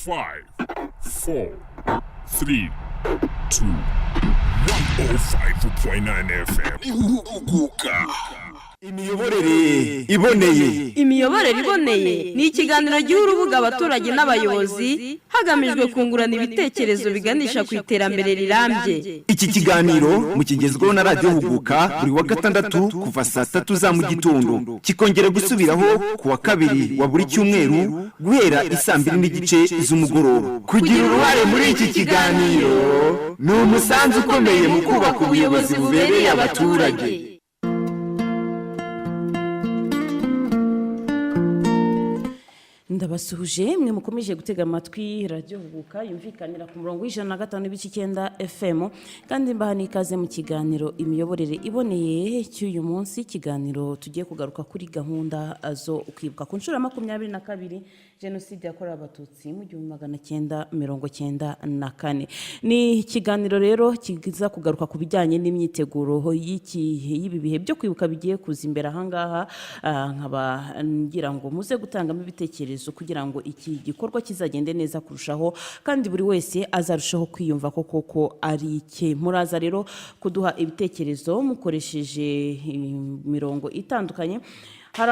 5, 4, 3, 2, 105.9 FM. Ihuguka. Imiyoborere iboneye. Imiyoborere iboneye ni ikiganiro giha urubuga abaturage n'abayobozi hagamijwe kungurana ibitekerezo biganisha ku iterambere rirambye. Iki kiganiro mukigezweho na Radiyo Huguka buri wa gatandatu kuva saa 3 za mu gitondo, kikongera gusubiraho ku wa kabiri wa buri cyumweru guhera isaa 2:30 z'umugoroba. Kugira uruhare muri iki kiganiro ni umusanzu ukomeye mu kubaka ubuyobozi bubereye abaturage. Ndabasuhuje mwe mukomeje gutega amatwi Radiyo Huguka yumvikanira ku murongo wa 105.9 FM, kandi mbaha n'ikaze mu kiganiro Imiyoborere Iboneye cy'uyu munsi, ikiganiro tugiye kugaruka kuri gahunda zo kwibuka ku nshuro ya 22 Jenoside yakorewe Abatutsi mu 1994. Ni ikiganiro rero kiza kugaruka ku bijyanye n'imyiteguro y'ibi bihe byo kwibuka bigiye kuza imbere ahangaha. Nkaba ngira ngo muze gutangamo ibitekerezo kugira ngo iki gikorwa kizagende neza kurushaho, kandi buri wese azarushaho kwiyumva ko koko ari icye. Muraza rero kuduha ibitekerezo mukoresheje imirongo itandukanye. Hari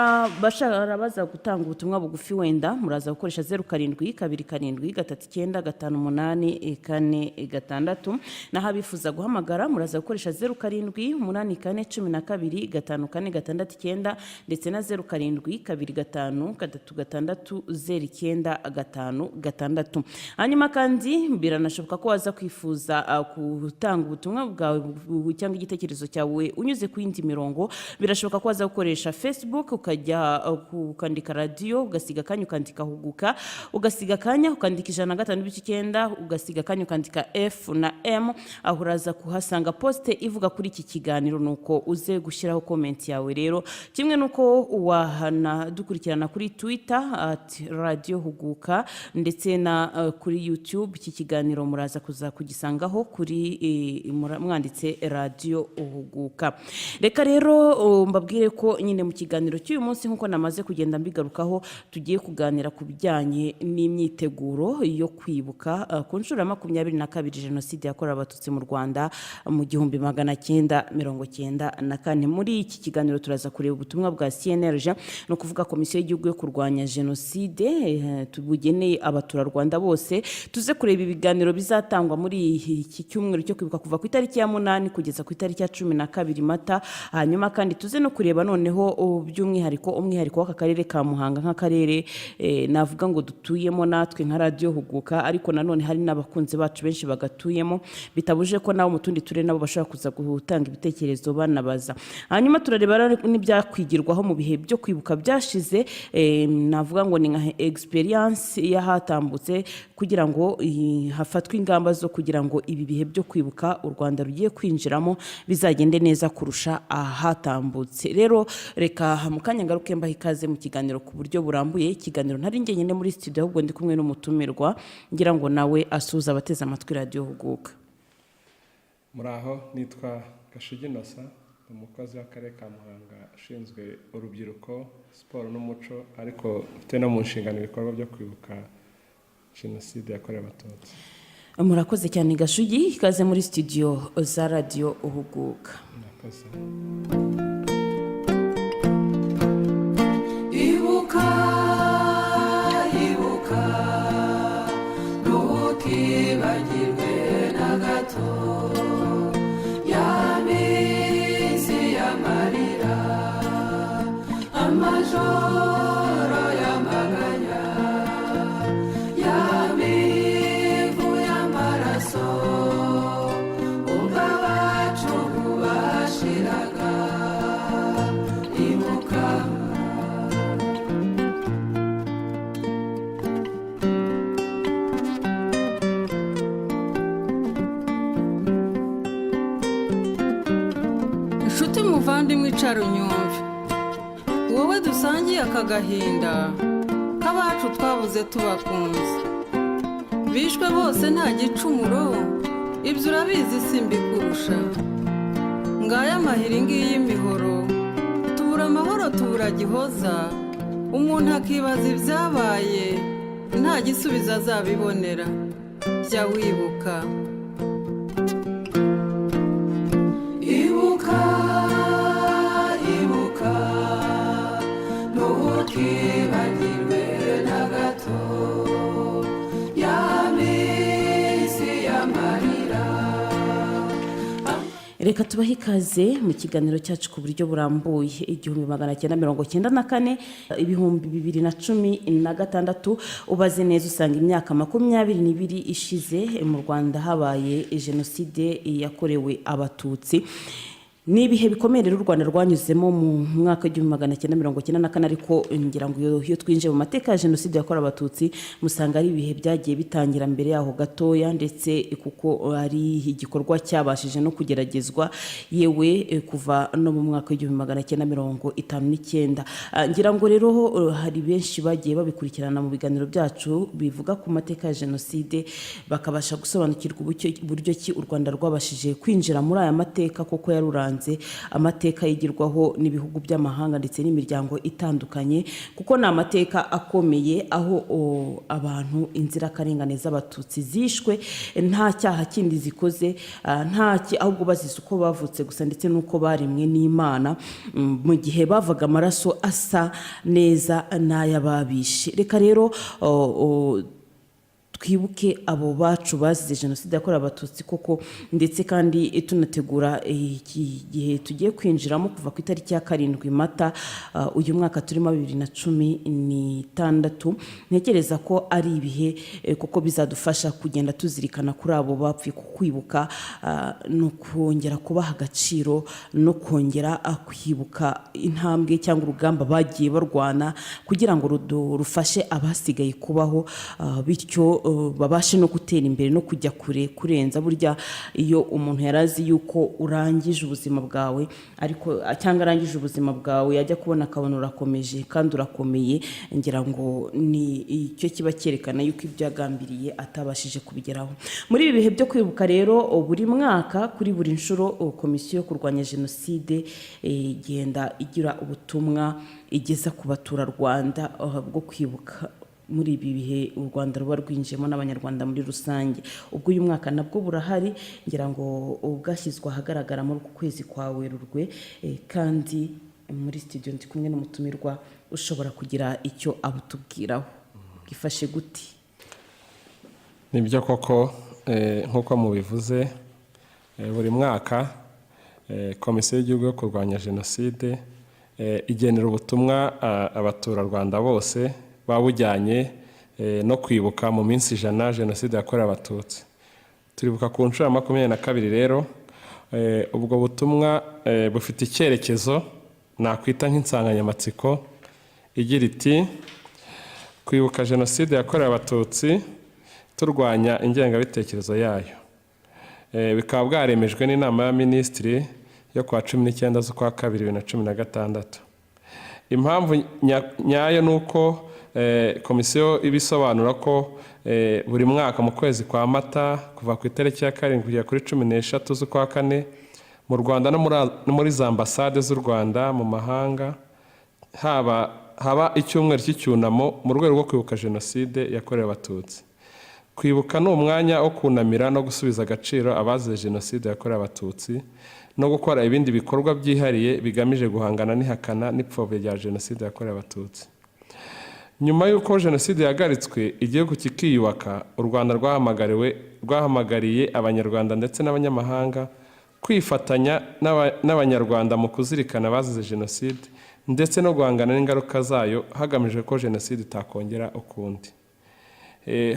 abaza gutanga ubutumwa bugufi, wenda muraza gukoresha 0727395846, naho abifuza guhamagara muraza gukoresha 0784125469 ndetse na 0725360956. Hanyuma kandi biranashoboka ko waza kwifuza gutanga ubutumwa bwawe cyangwa igitekerezo cyawe unyuze ku yindi mirongo. Birashoboka ko waza gukoresha Facebook, ukajya ukandika radiyo, ugasiga akanya ukandika Huguka, ugasiga akanya ukandika 105.9, ugasiga akanya ukandika F na M. Aho uraza kuhasanga post ivuga kuri iki kiganiro, nuko uze gushyiraho comment yawe. Rero kimwe nuko wahana dukurikirana kuri Twitter @RadiyoHuguka ndetse na kuri YouTube, iki kiganiro muraza kuza kugisangaho kuri mwanditse Radiyo Huguka. Reka rero mbabwire ko nyine mu kiganiro cy'uyu munsi, nk'uko namaze kugenda mbigarukaho, tugiye kuganira ku bijyanye n'imyiteguro yo kwibuka ku nshuro ya 22 Jenoside yakorewe Abatutsi mu Rwanda mu 1994. Muri iki kiganiro turaza kureba ubutumwa bwa CNLG, ni ukuvuga Komisiyo y'Igihugu yo Kurwanya Jenoside, tubugeneye abaturarwanda bose. Tuze kureba ibiganiro bizatangwa muri iki cyumweru cyo kwibuka kuva ku itariki ya 8 kugeza ku itariki ya 12 Mata. Hanyuma kandi tuze no kureba noneho by'umwihariko umwihariko w'aka karere ka Muhanga, nk'akarere navuga ngo dutuyemo natwe nka Radiyo Huguka, ariko nanone hari n'abakunzi bacu benshi bagatuyemo, bitabuje ko nabo mu tundi turere nabo bashobora kuza gutanga ibitekerezo banabaza. Hanyuma turareba rero n'ibyakwigirwaho mu bihe byo kwibuka byashize, navuga ngo ni nka experience y'ahatambutse, kugira ngo hafatwe ingamba zo kugira ngo ibi bihe byo kwibuka u Rwanda rugiye kwinjiramo bizagende neza kurusha ahatambutse. Rero reka mu kanya ngaruke mbaha ikaze mu kiganiro ku buryo burambuye. Ikiganiro ntari njyenyine muri studio, ahubwo ndi kumwe n'umutumirwa, ngira ngo nawe asuhuze abateze amatwi Radiyo Huguka. Muraho, nitwa Gashugi Innocent, ni umukozi w'akarere ka Muhanga ushinzwe urubyiruko, siporo n'umuco, ariko ufite no mu nshingano ibikorwa byo kwibuka Jenoside yakorewe Abatutsi. Murakoze cyane Gashugi, ikaze muri studio za Radiyo Huguka. Murakoze. Ibuka, ibuka, ntukibagirwe na gato ya minsi y'amarira, amajoro y'amaganya, ya mivu y'amaraso, ubwo abacu bashiraga. Ibuka. Inshuti muvandimwe, icara unyumve, wowe dusangiye aka gahinda k'abacu twabuze tubakunze, bishwe bose nta gicumuro. Ibyo urabizi simbikurusha. Ngaya amahiri ngiyi y'imihoro, tubura amahoro, tubura gihoza. Umuntu akibaza ibyabaye. Nta gisubizo azabibonera. Jya wibuka. Ibuka, ibuka, ntukibagirwe na gato ya minsi y'amarira. Reka tubahe ikaze mu kiganiro cyacu ku buryo burambuye. 1994, 2016, ubaze neza usanga imyaka 22 ishize mu Rwanda habaye Jenoside yakorewe Abatutsi. Ni ibihe bikomeye rero u Rwanda rwanyuzemo mu mwaka w'1994, ariko ngira ngo iyo twinjiye mu mateka ya Jenoside yakorewe Abatutsi, musanga ari ibihe byagiye bitangira mbere yaho gatoya, ndetse kuko ari igikorwa cyabashije no kugeragezwa yewe kuva no mu mwaka w'1959. Ngira ngo rero hari benshi bagiye babikurikirana mu biganiro byacu bivuga ku mateka ya Jenoside, bakabasha gusobanukirwa uburyo ki u Rwanda rwabashije kwinjira muri aya mateka, kuko yaruranze amateka yigirwaho n'ibihugu by'amahanga ndetse n'imiryango itandukanye, kuko ni amateka akomeye aho abantu inzirakarengane z'Abatutsi zishwe nta cyaha kindi zikoze, ahubwo bazize uko bavutse gusa ndetse n'uko baremwe n'Imana, mu gihe bavaga amaraso asa neza n'ay'ababishe. Reka rero twibuke abo bacu bazize Jenoside yakorewe Abatutsi koko, ndetse kandi tunategura iki gihe tugiye kwinjiramo kuva ku itariki ya 7 Mata uyu mwaka turimo 2016. Ntekereza ko ari ibihe kuko bizadufasha kugenda tuzirikana kuri abo bapfuye, ku kwibuka no kongera kubaha agaciro no kongera kwibuka intambwe cyangwa urugamba bagiye barwana kugira ngo rufashe abasigaye kubaho, bityo babashe no gutera imbere no kujya kure kurenza. Burya iyo umuntu yari azi yuko urangije ubuzima bwawe, ariko cyangwa arangije ubuzima bwawe, yajya kubona akabona urakomeje kandi urakomeye, ngira ngo ni icyo kiba cyerekana yuko ibyo yagambiriye atabashije kubigeraho. Muri ibi bihe byo kwibuka rero, buri mwaka kuri buri nshuro, Komisiyo yo kurwanya Jenoside igenda igira ubutumwa igeza ku baturarwanda bwo kwibuka muri ibi bihe u Rwanda ruba rwinjiyemo n'Abanyarwanda muri rusange. Ubwo uyu mwaka nabwo burahari, ngira ngo bwashyizwe ahagaragara muri uku kwezi kwa Werurwe, kandi muri studio ndi kumwe n'umutumirwa ushobora kugira icyo abutubwiraho. Bwifashe gute? Nibyo koko, nk'uko mubivuze, buri mwaka Komisiyo y'Igihugu yo kurwanya Jenoside igenera ubutumwa abaturarwanda bose buba bujyanye no kwibuka mu minsi 100 Jenoside yakorewe Abatutsi. Turibuka ku nshuro ya 22 rero. Ubwo butumwa bufite icyerekezo nakwita nk'insanganyamatsiko igira iti: "Kwibuka Jenoside yakorewe Abatutsi turwanya ingengabitekerezo yayo." Bikaba bwaremejwe n'Inama y'Abaminisitiri yo kuwa 19 z'ukwa kabiri 2016. Impamvu nyayo ni uko komisiyo ibisobanura ko buri mwaka mu kwezi kwa Mata, kuva ku itariki ya 7 kugera kuri 13 z'ukwa kane, mu Rwanda no muri za ambasade z'u Rwanda mu mahanga haba icyumweru cy'icyunamo mu rwego rwo kwibuka Jenoside yakorewe Abatutsi. Kwibuka ni umwanya wo kunamira no gusubiza agaciro abazize Jenoside yakorewe Abatutsi, no gukora ibindi bikorwa byihariye bigamije guhangana n'ihakana n'ipfobya rya Jenoside yakorewe Abatutsi. Nyuma y'uko Jenoside yahagaritswe, igihugu kikiyubaka, u Rwanda rwahamagariwe rwahamagariye Abanyarwanda ndetse n'abanyamahanga kwifatanya n'Abanyarwanda mu kuzirikana abazize Jenoside ndetse no guhangana n'ingaruka zayo, hagamijwe ko Jenoside itakongera ukundi.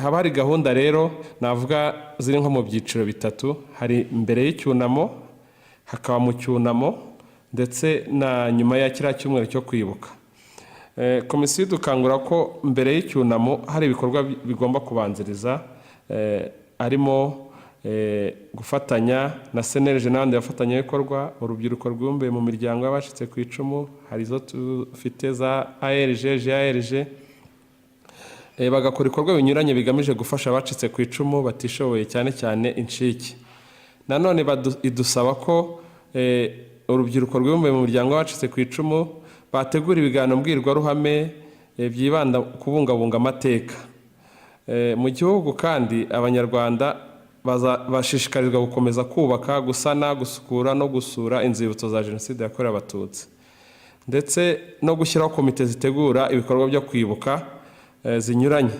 Haba hari gahunda rero navuga ziri nko mu byiciro bitatu: hari mbere y'icyunamo, hakaba mu cyunamo, ndetse na nyuma ya kiriya cyumweru cyo kwibuka. Komisiyo idukangura ko mbere y'icyunamo hari ibikorwa bigomba kubanziriza, harimo gufatanya na CNLG n'abandi bafatanyabikorwa, urubyiruko rwibumbiye mu miryango y'abacitse ku icumu, hari izo dufite za AERG, GAERG, bagakora ibikorwa binyuranye bigamije gufasha abacitse ku icumu batishoboye, cyane cyane incike. Nanone idusaba ko urubyiruko rwibumbiye mu muryango w'abacitse ku icumu bategura ibiganiro mbwirwaruhame byibanda kubungabunga amateka. Mu gihugu kandi Abanyarwanda bashishikarizwa gukomeza kubaka, gusana, gusukura no gusura inzibutso za Jenoside yakorewe Abatutsi, ndetse no gushyiraho komite zitegura ibikorwa byo kwibuka zinyuranye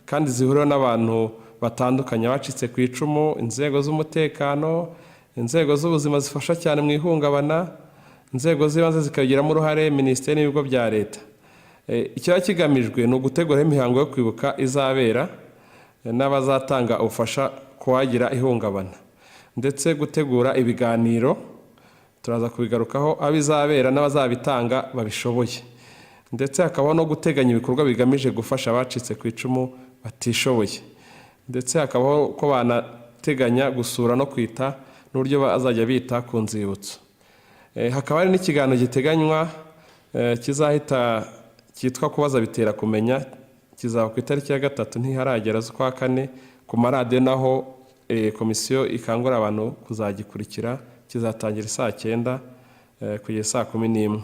kandi zihuriweho n'abantu batandukanye: abacitse ku icumu, inzego z'umutekano, inzego z'ubuzima zifasha cyane mu ihungabana, inzego z'ibanze zikabigiramo uruhare, minisiteri n'ibigo bya leta. Ikiba kigamijwe ni ugutegura aho imihango yo kwibuka izabera n'abazatanga ubufasha ku wagira ihungabana, ndetse gutegura ibiganiro, turaza kubigarukaho, aho izabera n'abazabitanga babishoboye, ndetse hakabaho no guteganya ibikorwa bigamije gufasha abacitse ku icumu batishoboye, ndetse hakabaho ko banateganya gusura no kwita n'uburyo bazajya bita ku nzibutso. Hakaba hari n'ikiganiro giteganywa kizahita cyitwa "Kubaza bitera kumenya", kizaba ku itariki ya 3, ntiharagera, z'ukwa kane, ku maradiyo naho komisiyo ikangurira abantu kuzagikurikira. Kizatangira saa 9 kugeza saa 11.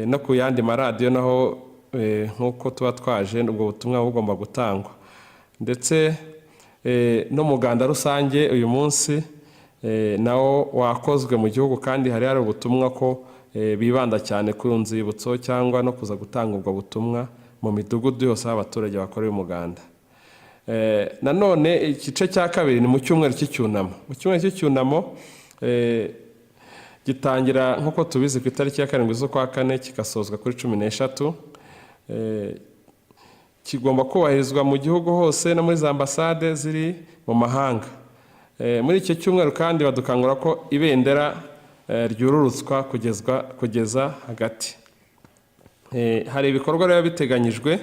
No ku yandi maradiyo naho nk'uko tuba twaje, ubwo butumwa bugomba gutangwa, ndetse n'umuganda rusange uyu munsi nawo wakozwe mu gihugu, kandi hari ubutumwa ko bibanda cyane ku nzibutso cyangwa no kuza gutanga ubwo butumwa mu midugudu yose aho abaturage bakorera umuganda. Nanone igice cya kabiri ni mu cyumweru cy'icyunamo. Mu cyumweru cy'icyunamo gitangira nk'uko tubizi ku itariki ya 7 z'ukwa kane, kigasozwa kuri 13. Kigomba kubahirizwa mu gihugu hose no muri za ambasade ziri mu mahanga. Muri icyo cyumweru kandi badukangura ko ibendera ryururutswa kugeza hagati. Hari ibikorwa rero biteganyijwe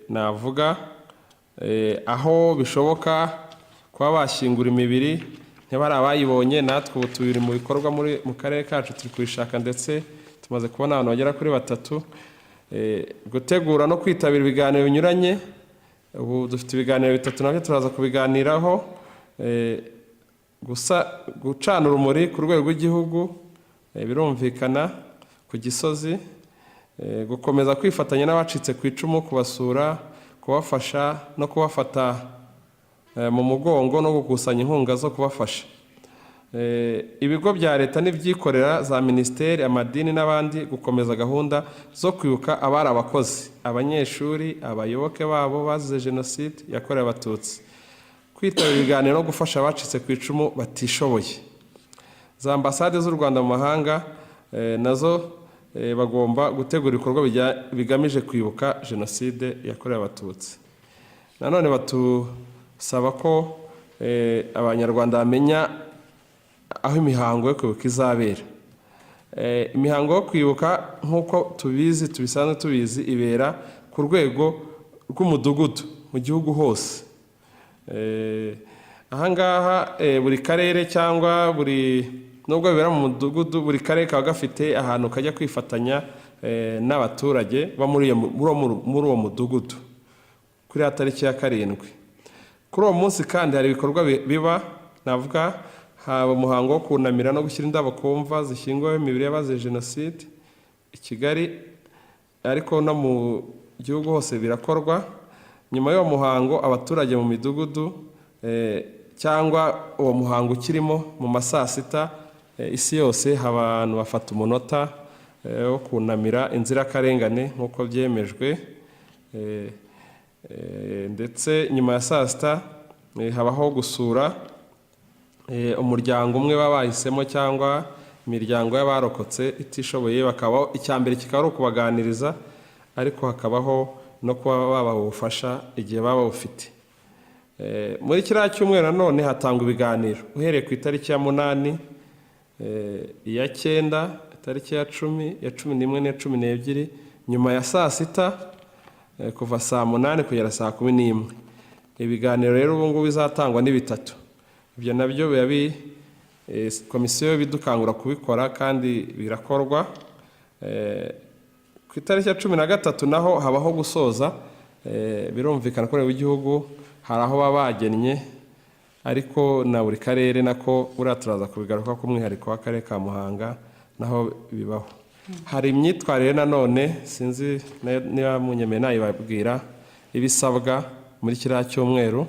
navuga aho bishoboka kuba bashyingura imibiri ntibari abayibonye. Natwe ubu tubiri mu bikorwa mu karere kacu turi kubishaka, ndetse tumaze kubona abantu bagera kuri batatu. Gutegura no kwitabira ibiganiro binyuranye, ubu dufite ibiganiro bitatu, nabyo turaza kubiganiraho. Gusa gucana urumuri ku rwego rw'igihugu, birumvikana ku Gisozi, gukomeza kwifatanya n'abacitse ku icumu, kubasura, kubafasha no kubafata mu mugongo no gukusanya inkunga zo kubafasha. Ibigo bya leta n'ibyikorera, za minisiteri, amadini n'abandi gukomeza gahunda zo kwibuka abari abakozi, abanyeshuri, abayoboke babo bazize Jenoside yakorewe Abatutsi, kwitabira ibiganiro no gufasha abacitse ku icumu batishoboye. Za ambasade z'u Rwanda mu mahanga nazo bagomba gutegura ibikorwa bigamije kwibuka Jenoside yakorewe Abatutsi. Nanone batusaba ko Abanyarwanda bamenya aho imihango yo kwibuka izabera. Imihango yo kwibuka nk'uko tubizi, tubisanzwe tubizi, ibera ku rwego rw'umudugudu mu gihugu hose. Ahangaha buri karere cyangwa buri, nubwo bibera mu mudugudu, buri karere kaba gafite ahantu kajya kwifatanya n'abaturage bo muri uwo mudugudu kuri ya tariki ya 7. Kuri uwo munsi kandi hari ibikorwa biba, navuga haba umuhango wo kunamira no gushyira indabo ku mva zishyinguweho imibiri y'abazize Jenoside i Kigali, ariko no mu gihugu hose birakorwa. Nyuma y'uwo muhango abaturage mu midugudu cyangwa uwo muhango ukirimo mu ma saa sita, isi yose abantu bafata umunota wo kunamira inzirakarengane nk'uko byemejwe. Ndetse nyuma ya saa sita habaho gusura umuryango umwe baba bahisemo cyangwa imiryango y'abarokotse itishoboye, bakabaho icya mbere kikaba ari ukubaganiriza, ariko hakabaho no kuba babaha ubufasha igihe baba bufite. Muri kiriya cyumweru nanone hatangwa ibiganiro uhereye ku itariki ya 8, iya 9, itariki ya 10, ya 11 n'iya 12, nyuma ya saa sita kuva saa 8 kugera saa 11. Ibiganiro rero ubu ngubu bizatangwa ni bitatu. Ibyo nabyo biba komisiyo bidukangura kubikora kandi birakorwa. Ku itariki ya 13 naho habaho gusoza. Birumvikana ko w'igihugu hari aho baba bagennye, ariko na buri karere nako buriya turaza kubigaruka ku mwihariko w'akarere ka Muhanga naho bibaho. Hari imyitwarire nanone, sinzi niba munyemeye nayibabwira. ibisabwa muri kiriya cyumweru.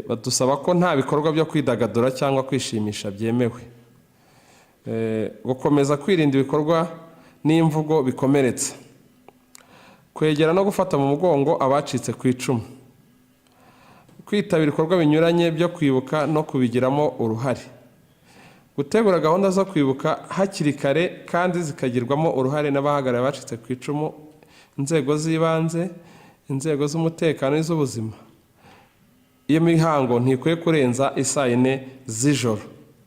Badusaba ko nta bikorwa byo kwidagadura cyangwa kwishimisha byemewe. Gukomeza kwirinda ibikorwa n'imvugo bikomeretsa, kwegera no gufata mu mugongo abacitse ku icumu, kwitabira ibikorwa binyuranye byo kwibuka no kubigiramo uruhare, gutegura gahunda zo kwibuka hakiri kare kandi zikagirwamo uruhare n'abahagarariye abacitse ku icumu, inzego z'ibanze, inzego z'umutekano n'iz'ubuzima. Iyo mihango ntikwiye kurenza isaa yine z'ijoro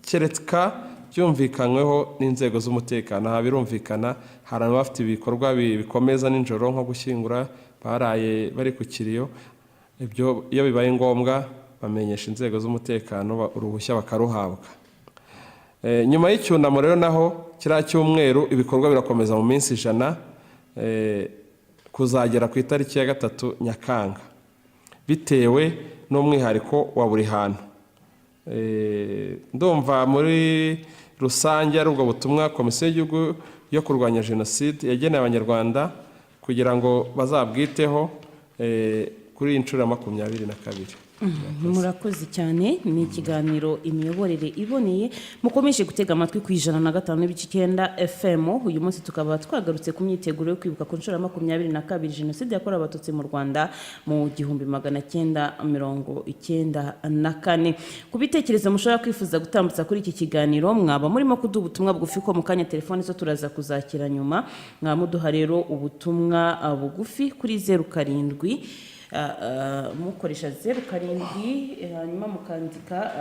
kereka byumvikanyweho n'inzego z'umutekano. Aha birumvikana, hari abafite ibikorwa bikomeza nijoro nko gushyingura, baraye bari ku kiriyo. Ibyo iyo bibaye ngombwa bamenyesha inzego z'umutekano, uruhushya bakaruhabwa. Nyuma y'icyunamo rero naho kiriya cyumweru ibikorwa birakomeza mu minsi 100, kuzagera ku itariki ya 3 Nyakanga, bitewe n'umwihariko wa buri hantu. Ndumva muri rusange ari ubwo butumwa Komisiyo y'Igihugu yo Kurwanya Jenoside yagenewe Abanyarwanda kugira ngo bazabwiteho kuri iyi nshuro ya 22. Murakoze cyane. Ni ikiganiro Imiyoborere Iboneye mukomeje gutega amatwi ku 105.9 FM. Uyu munsi tukaba twagarutse ku myiteguro yo kwibuka ku nshuro ya 22 Jenoside yakorewe Abatutsi mu Rwanda mu 1994. Ku bitekerezo mushobora kwifuza gutambutsa kuri iki kiganiro, mwaba murimo kuduha ubutumwa bugufi, ko mu kanya telefoni zo turaza kuzakira nyuma. Mwaba muduha rero ubutumwa bugufi kuri 07, mukoresha 07, hanyuma mukandika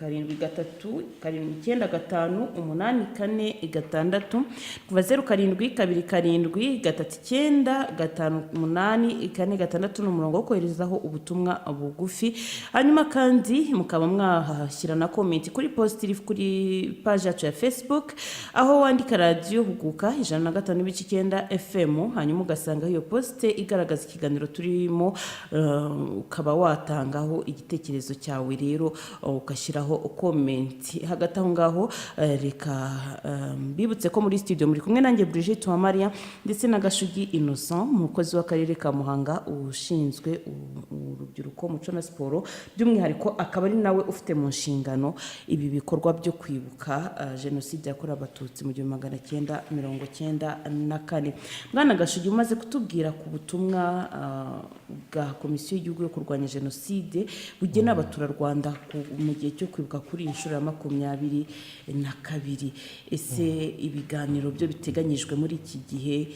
73 795 846, kuva 0727395846 ni umurongo wo koherezaho ubutumwa bugufi. Hanyuma kandi mukaba mwahashyira na comment kuri post iri kuri paji yacu ya Facebook, aho wandika Radiyo Huguka 105.9 FM, hanyuma ugasanga iyo post igaragaza ikiganiro turimo, ukaba watangaho igitekerezo cyawe rero, ugashyiraho comment. Hagati aho ngaho, reka mbibutse ko muri studio muri kumwe nanjye Brigitte Uwamariya ndetse na Gashugi Innocent, umukozi w'akarere ka Muhanga ushinzwe urubyiruko, umuco na siporo, by'umwihariko akaba ari nawe ufite mu nshingano ibi bikorwa byo kwibuka Jenoside yakorewe Abatutsi mu 1994. Bwana Gashugi, umaze kutubwira ku butumwa bwa Komisiyo y'Igihugu yo Kurwanya Jenoside bugena abaturarwanda mu gihe cyo kwibuka kuri iyi nshuro ya 22. Ese ibiganiro byo biteganyijwe muri iki gihe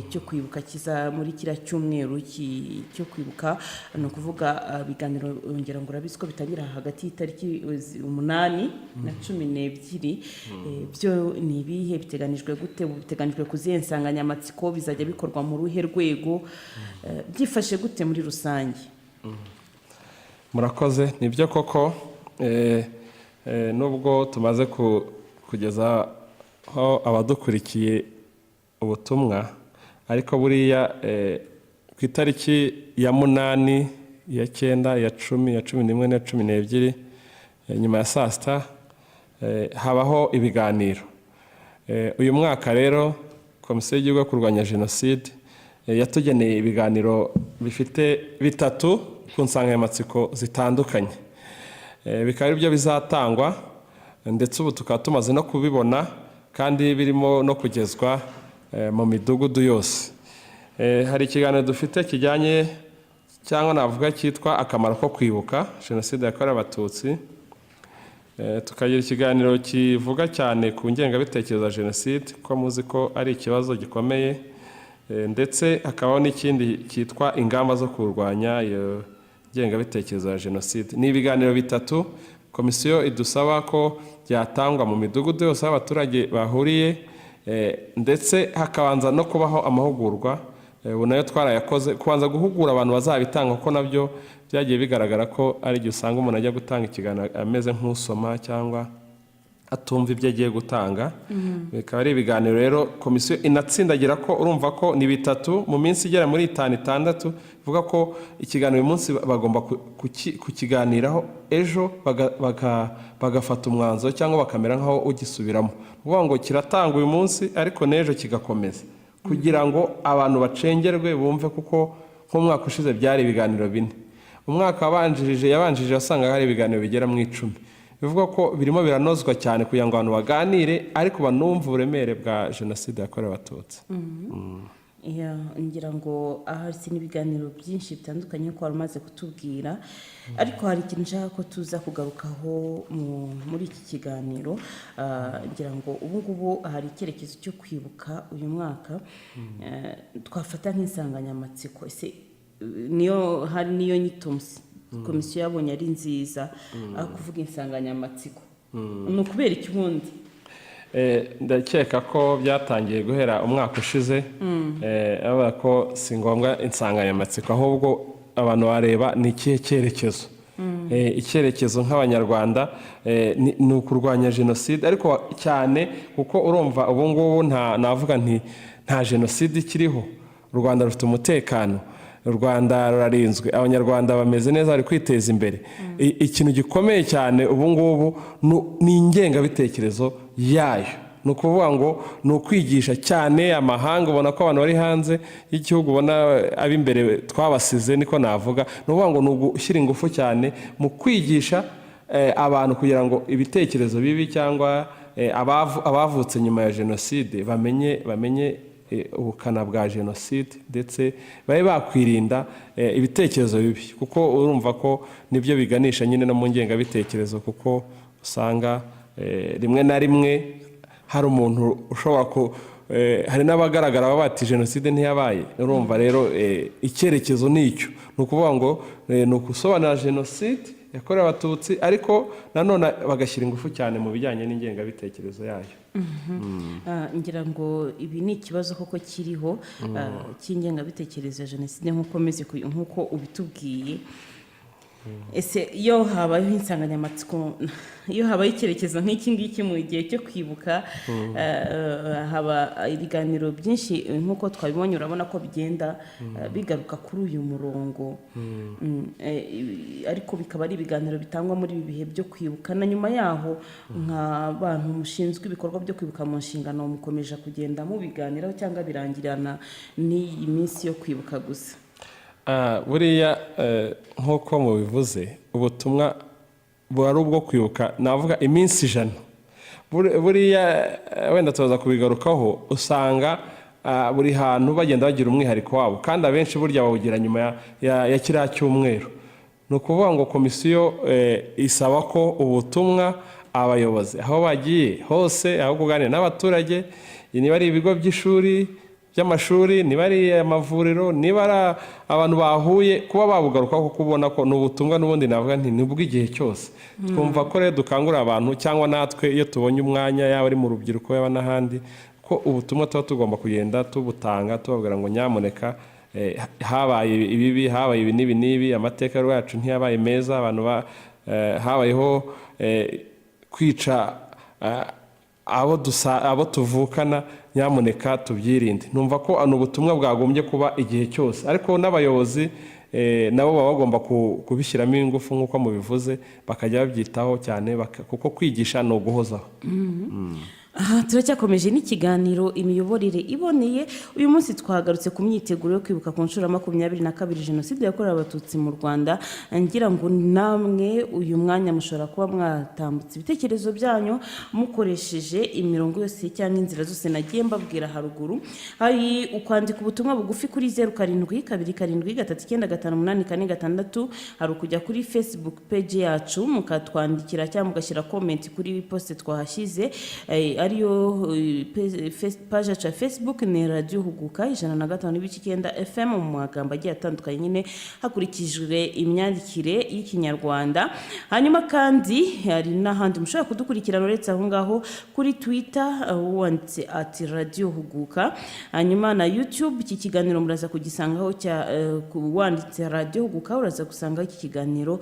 cyo kwibuka kiza muri kiriya cyumweru cyo kwibuka, ni ukuvuga ibiganiro ngira ngo urabizi ko bitangira hagati y'itariki 8 na 12, byo ni ibihe? Biteganijwe gute? Biteganijwe ku zihe nsanganyamatsiko? Bizajya bikorwa mu ruhe rwego? Byifashe gute muri rusange? Murakoze. Nibyo koko, nubwo tumaze kugezaho abadukurikiye ubutumwa, ariko buriya ku itariki ya 8, iya 9, iya 10, iya 11 n'iya 12, nyuma ya saa sita, habaho ibiganiro. Uyu mwaka rero Komisiyo y'Igihugu yo Kurwanya Jenoside yatugeneye ibiganiro bifite bitatu ku nsanganyamatsiko zitandukanye. Bikaba ari byo bizatangwa, ndetse ubu tukaba tumaze no kubibona kandi birimo no kugezwa mu midugudu yose. Hari ikiganiro dufite kijyanye, cyangwa navuga cyitwa akamaro ko kwibuka Jenoside yakorewe Abatutsi. Tukagira ikiganiro kivuga cyane ku ngengabitekerezo ya jenoside, ko muzi ko ari ikibazo gikomeye. Ndetse hakabaho n'ikindi cyitwa ingamba zo kurwanya iyo ngengabitekerezo ya jenoside. Ni ibiganiro bitatu komisiyo idusaba ko byatangwa mu midugudu yose aho abaturage bahuriye, ndetse hakabanza no kubaho amahugurwa. Ubu nayo twarayakoze, kubanza guhugura abantu bazabitanga, kuko nabyo byagiye bigaragara ko ari igihe usanga umuntu ajya gutanga ikiganiro ameze nk'usoma cyangwa atumva ibyo agiye gutanga. Bikaba ari ibiganiro rero komisiyo inatsindagira ko, urumva ko ni bitatu mu minsi igera muri itanu, itandatu, bivuga ko ikiganiro uyu munsi bagomba kukiganiraho, ejo bagafata umwanzuro cyangwa bakamera nk'aho ugisubiramo. Ni ukuvuga ngo kiratanga uyu munsi ariko n'ejo kigakomeza, kugira ngo abantu bacengerwe bumve, kuko Nk'umwaka ushize byari ibiganiro 4, umwaka wabanjirije yabanjirije wasangaga hari ibiganiro bigera mu 10. Bivuga ko birimo biranozwa cyane kugira ngo abantu baganire, ariko banumve uburemere bwa Jenoside yakorewe Abatutsi. Yeah, ngira ngo ahari si n'ibiganiro byinshi bitandukanye ko wari umaze kutubwira, ariko hari ikintu nshaka ko tuza kugarukaho muri iki kiganiro. Ngira ngo ubu ngubu hari icyerekezo cyo kwibuka uyu mwaka, twafata nk'insanganyamatsiko. Ese niyo hari niyo nyito komisiyo yabonye ari nziza, aho kuvuga insanganyamatsiko ni ukubera iki ubundi? Ndakeka ko byatangiye guhera umwaka ushize, bavuga ko si ngombwa insanganyamatsiko, ahubwo abantu bareba ni ikihe cyerekezo. Icyerekezo nk'Abanyarwanda ni ukurwanya jenoside, ariko cyane kuko urumva ubu ngubu nta navuga nti nta jenoside ikiriho. U Rwanda rufite umutekano, u Rwanda rurarinzwe, Abanyarwanda bameze neza, bari kwiteza imbere. Ikintu gikomeye cyane ubu ngubu ni ingengabitekerezo yayo. Ni ukuvuga ngo ni ukwigisha cyane amahanga. Ubona ko abantu bari hanze y'igihugu, ubona ab'imbere twabasize, niko navuga. Ni ukuvuga ngo ni ugushyira ingufu cyane mu kwigisha abantu kugira ngo ibitekerezo bibi cyangwa abavutse nyuma ya jenoside bamenye ubukana bwa jenoside, ndetse babe bakwirinda ibitekerezo bibi, kuko urumva ko nibyo biganisha nyine no mu ngengabitekerezo, kuko usanga rimwe na rimwe hari umuntu ushobora ku hari n'abagaragara baba bati jenoside ntiyabaye. Urumva rero icyerekezo ni icyo, ni ukuvuga ngo ni ukusobanura jenoside yakorewe Abatutsi, ariko nanone bagashyira ingufu cyane mu bijyanye n'ingengabitekerezo yayo. Ngira ngo ibi ni ikibazo koko kiriho cy'ingengabitekerezo ya jenoside, nk'uko ubitubwiye. Ese iyo habayeho insanganyamatsiko, iyo habaye icyerekezo nk'iki ngiki mu gihe cyo kwibuka, haba ibiganiro byinshi, nk'uko twabibonye, urabona ko bigenda bigaruka kuri uyu murongo. Ariko bikaba ari ibiganiro bitangwa muri ibi bihe byo kwibuka, na nyuma yaho nk'abantu mushinzwe ibikorwa byo kwibuka mu nshingano, mukomeje kugenda mubiganiraho cyangwa birangirana n'iyi minsi yo kwibuka gusa? Buriya nk'uko mubivuze, ubutumwa buba ari ubwo kwibuka, navuga iminsi 100. Buriya wenda tuza kubigarukaho, usanga buri hantu bagenda bagira umwihariko wabo, kandi abenshi burya bawugira nyuma ya kiriya cyumweru. Ni ukuvuga ngo komisiyo isaba ko ubutumwa abayobozi aho bagiye hose, aho kuganira n'abaturage, niba ari ibigo by'ishuri, by'amashuri, niba ari amavuriro, niba ari abantu bahuye, kuba babugarukaho, kuko ubona ko ni ubutumwa n'ubundi navuga nti ni ubw'igihe cyose. Twumva ko rero dukangurira abantu, cyangwa natwe iyo tubonye umwanya, yaba ari mu rubyiruko, yaba n'ahandi, ko ubutumwa tuba tugomba kugenda tubutanga, tubabwira ngo nyamuneka, habaye ibibi, habaye ibi n'ibi n'ibi, amateka yacu ntiyabaye meza, abantu habayeho kwica abo tuvukana, nyamuneka tubyirinde. Numva ko ni ubutumwa bwagombye kuba igihe cyose, ariko n'abayobozi nabo baba bagomba kubishyiramo ingufu nk'uko mubivuze, bakajya babyitaho cyane, kuko kwigisha ni uguhozaho. Aha turacyakomeje n'ikiganiro Imiyoborere Iboneye. Uyu munsi twagarutse ku myiteguro yo kwibuka ku nshuro ya 22 jenoside yakorewe Abatutsi mu Rwanda. Ngira ngo namwe uyu mwanya mushobora kuba mwatambutse ibitekerezo byanyu mukoresheje imirongo yose cyangwa inzira zose nagiye mbabwira haruguru. Hari ukwandika ubutumwa bugufi kuri 0727395846, hari ukujya kuri Facebook page yacu mukatwandikira cyangwa mugashyira comment kuri post twahashyize, ariyo page yacu ya Facebook ni Radiyo Huguka 105.9 FM, mu magambo agiye atandukanye nyine hakurikijwe imyandikire y'Ikinyarwanda. Hanyuma kandi hari n'ahandi mushobora kudukurikirana uretse aho ngaho, kuri Twitter wanditse @RadiyoHuguka, hanyuma na YouTube iki kiganiro muraza kugisangaho cya wanditse Radiyo Huguka uraza gusangaho iki kiganiro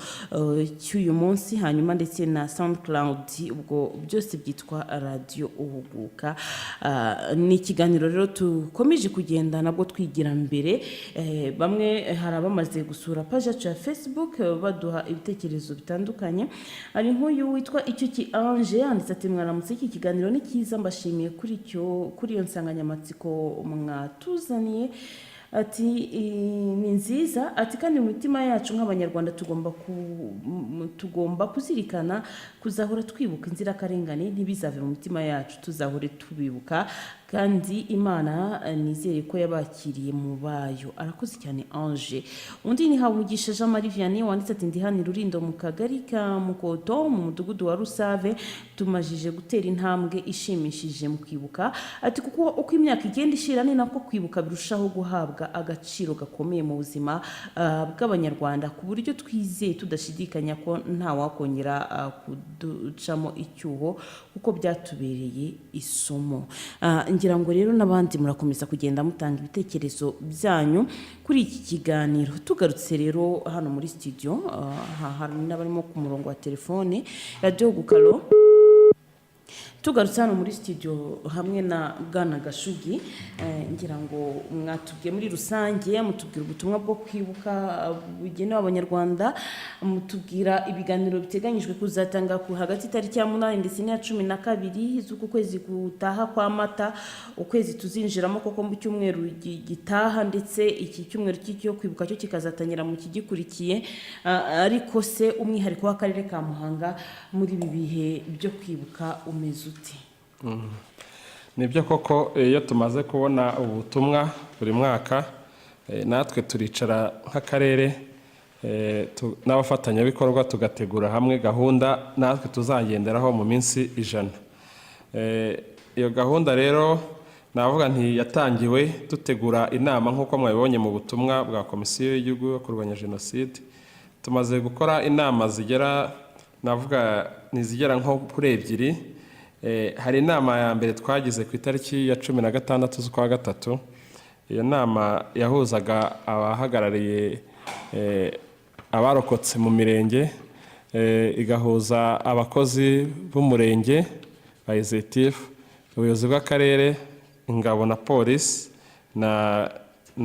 cy'uyu munsi, hanyuma ndetse na SoundCloud, ubwo byose byitwa Radiyo Huguka. Ni ikiganiro rero tukomeje kugenda nabwo twigira mbere. Bamwe hari abamaze gusura page yacu ya Facebook, baduha ibitekerezo bitandukanye. Hari nk'uyu witwa Icyuki Ange, yanditse ati: "Mwaramutse, iki kiganiro ni cyiza, mbashimiye kuri iyo nsanganyamatsiko mwatuzaniye." Ati "Ni nziza." Ati kandi mu mitima yacu nk'Abanyarwanda tugomba kuzirikana kuzahora twibuka inzirakarengane, ntibizave mu mitima yacu, tuzahore tubibuka. Kandi Imana nizere ko yabakiriye mu bayo. Arakoze cyane Ange. Undi ni Habugisha Jean Marie Vianney wanditse ati: "Ndi hano i Rurindo mu kagari ka Mukoto mu mudugudu wa Rusave, tumajije gutera intambwe ishimishije mu kwibuka." Ati kuko uko imyaka igenda ishira ni nako kwibuka birushaho guhabwa agaciro gakomeye mu buzima bw'Abanyarwanda, ku buryo twizeye tudashidikanya ko nta wakongera kuducamo icyuho kuko byatubereye isomo. Ngira ngo rero n'abandi murakomeza kugenda mutanga ibitekerezo byanyu kuri iki kiganiro. Tugarutse rero hano muri studio, hari n'abarimo ku murongo wa telefone radiyo Gukaro. Tugarutse hano muri studio hamwe na Bwana Gashugi, ngira ngo mwatubwiye muri rusange, mutubwira ubutumwa bwo kwibuka bugenewe Abanyarwanda, mutubwira ibiganiro biteganyijwe kuzatanga ku hagati itariki ya 8 ndetse n'iya 12 z'uku kwezi gutaha kwa Mata, ukwezi tuzinjiramo koko mu cyumweru gitaha, ndetse iki cyumweru cyo kwibuka cyo kikazatangira mu kigikurikiye. Ariko se umwihariko w'akarere ka Muhanga muri ibi bihe byo kwibuka umeze ute? Nibyo koko, iyo tumaze kubona ubutumwa buri mwaka, natwe turicara nk'akarere n'abafatanyabikorwa, tugategura hamwe gahunda natwe tuzagenderaho mu minsi 100. Iyo gahunda rero navuga nti yatangiwe dutegura inama nk'uko mwabibonye mu butumwa bwa Komisiyo y'Igihugu yo Kurwanya Jenoside. Tumaze gukora inama zigera, navuga ntizigera nko kuri ebyiri. Hari inama ya mbere twagize ku itariki ya 16 z'ukwa gatatu. Iyo nama yahuzaga abahagarariye abarokotse mu mirenge, igahuza abakozi b'umurenge ba executive, ubuyobozi bw'akarere, ingabo na polisi na